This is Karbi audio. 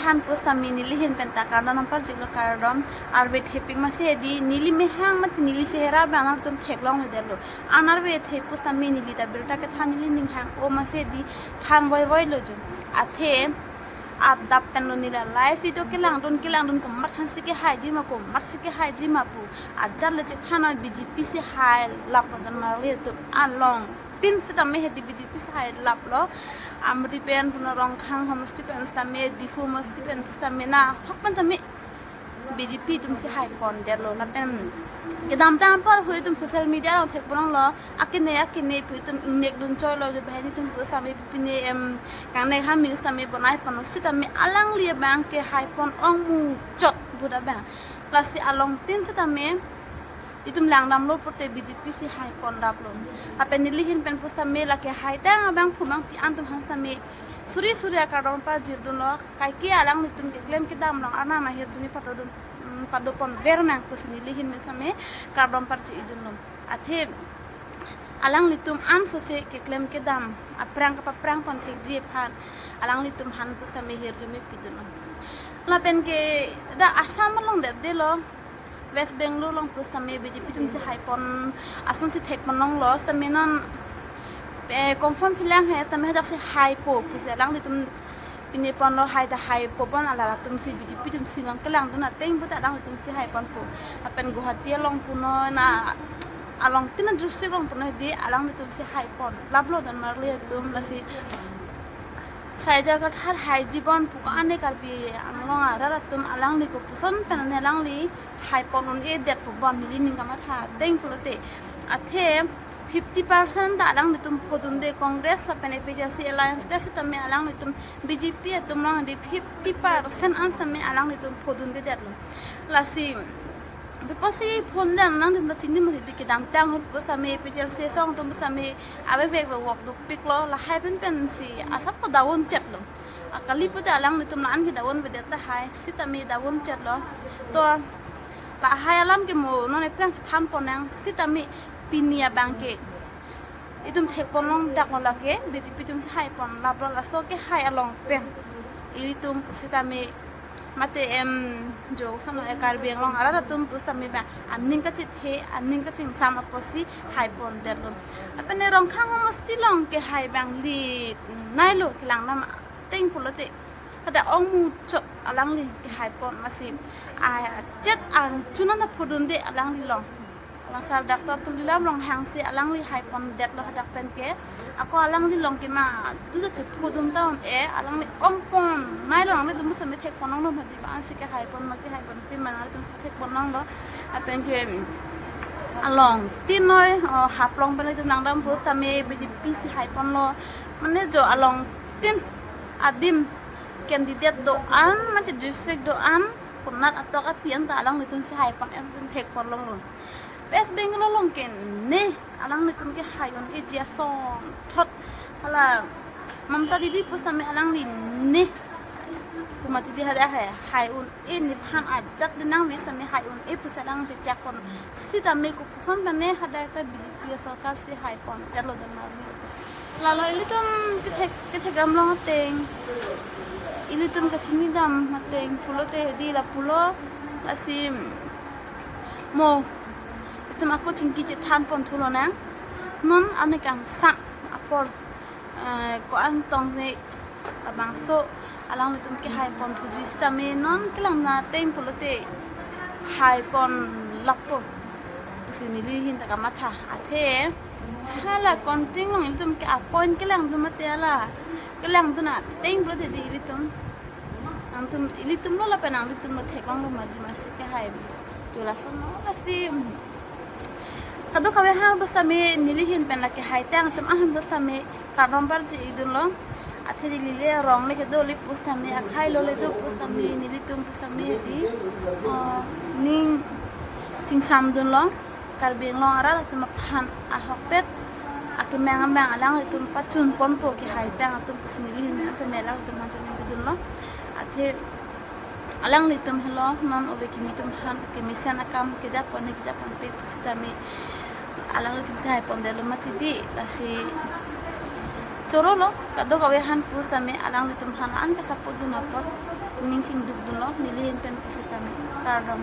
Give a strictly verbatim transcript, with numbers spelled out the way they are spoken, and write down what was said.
Than pusitame neli ahin pen ta kardom nangparjilo, kardom. Arve thepik masi hedi neli mehang mati neli chehera abang nangtum theklongledetlo. An arve the pusitame neli ta birta kethan neli ning hang-o masi hedi than voivoilo jo. Athe adap penlo neli la live video kelangdun kelangdun komat thansi kehaiji ma komatsi kehaiji ma pu. Ajat le chethan oi B J P si hai laplo dan marli atum along tin sitame hedi B J P si hai laplo. Amri pen puno Rongkhang homosti pen sitame, Diphu homosti pen sitame, nahok pen tame B J P atum si haipondetlo. Lapen kedamtang apor hui atum social media along thekponlonglo, akene akene pu atum ingnek dun choilo jo, banghini atum pusitame pine em kangnek ha news tame bonai pon sitame alangli abang ke haipon ong muchot pu da abang. Lasi along tin sitame itum langdamlo pulote B J P si haipon laplo. Lapen neli ahin pen pusitame lake haitang abang phu abangpi an atum aphan sitame suri suri akardom pajirdunlo. Kaike alanglitum keklem kedam along arnam ahirjume padodun, mm, padopon ver nang pusi neli ahin pen sitame kardom parji idunlo. Athe alanglitum ansose keklem kedam aphrang kapaprang pon thekji aphan alanglitum aphan pusitame hirjume pidunlo. Lapen ke da Assam along detdelo, West Bengal along pusitame B J P atum si haipon asonsi thekponlonglo sitame non, eh, confirm pilang he sitame hadak si haipo pusi alanglitum pine ponlo, hai ta haipo pon, alala atum si B J P atum si along kelangdun ateng puta alanglitum si haiponpo. Lapen Guwahati along puno na along tin district along puno hedi alanglitum si haipon laplo dan marli atum. Lasi Saija Kathar haiji bon pu ko-an ne Karbi Anglong arat atum alangli kopuson pen ne alangli haipon un-edet pu bon neli ning kamatha ateng pulote. Athe fifty percent ta alanglitum phodunde, Congress lapen A P H L C alliance ta sitame alanglitum B J P atum along di fifty percent an sitame alanglitum phodundedetlo. Lasi bepasi phone dan nangtum ta chini mati di kedamtang ahut pusitame A P H L C asong atum pusitame avek vek vek wok dopiklo, lahai pen pensi asap ko down chetlo. Akali puta alanglitum la-an ke down vedet tahai sitame down chetlo. To lahai alam ke mo non ephrang chethan ponnang sitame pini abang ke itum thekponlong daklo lake B J P atum si haipon laplo, laso kehai along pen ilitum pusitame mate em jo sono e Karbi Anglong arat atum pusitame ba aning kachethe aning kachingsam apotsi haipondetlo. Lapen ne Rongkhang homosti along kehai abang li nailo kelangdam ateng pulote. Kada ong muchot alangli kehaipon masi achet angchun an phodunde alangli along. Langsar Doctor Tuliram Ronghang si alangli haipondetlo hadak pen ke. Ako alangli along ke ma duda chephodun ta un-e, alangli ongpon nailo, alanglitum pusitame thekponlonglo mati ba ansi kehaipon mati haiponpi ma alanglitum si thekponlonglo. Lapen ke along tin noi, oh, Haflong pen itum langdam pusitame B J P si haiponlo. Mane jo along tin adim candidate do-an mate district do-an konat atok ati an ta alanglitum si haipon em thekponlonglo. West Bengal along ke ne alanglitum ke hai un-eji asonthot. Hala Mamta Didi pusitame alangli ne pu mati di hadak hai hai un-e, nephan ajat de nangve sitame hai un-e pusi alang chechak pon sitame kopuson pen ne hadak ta B J P asorkar si haipondetlo dan marli. Lalo ilitum kethek kethek dam long ateng, ilitum kachini dam ateng pulote hedi lapulo. Lasi mo itum ako chingki chethan pon thulonang. Non arni kangsam apor, eh, ko-an tong ne labangso alanglitum kehaipon thuji sitame non kelang ateng pulote haipon lappo pusi neli ahin ta kamatha. Athe hala konting long ilitum ke appoint kelangdun mate hala kelangdun ateng pulote di ilitum, nangtum ilitumlo lapen nanglitumlo theklonglo mati masi kehai. To lason no lasi kadokave aphan pusitame neli ahin pen lake haitang atum aphan pusitame kardom parji idunlo. Athe neli le rong le kedo le pusitame, akhai lo le do pusitame, nelitum pusitame di, oh, ning chingsamdunlo. Karbi Anglong arat atum aphan ahokpet akemang amang alanglitum pachun ponpo kehaitang atum pusi neli ahin pen sitame alanglitum aphan choningri dunlo. Athe alanglitum helo non ove kimi atum aphan kemesen akam kejapon ne kejaponpe pusitame alanglitum si haipondetlo mati di. Lasi chorolo kadokave aphan pusitame alanglitum aphan an ka-support dun apot Ning chingduk dunlo, neli ahin pen pusitame. Kardom.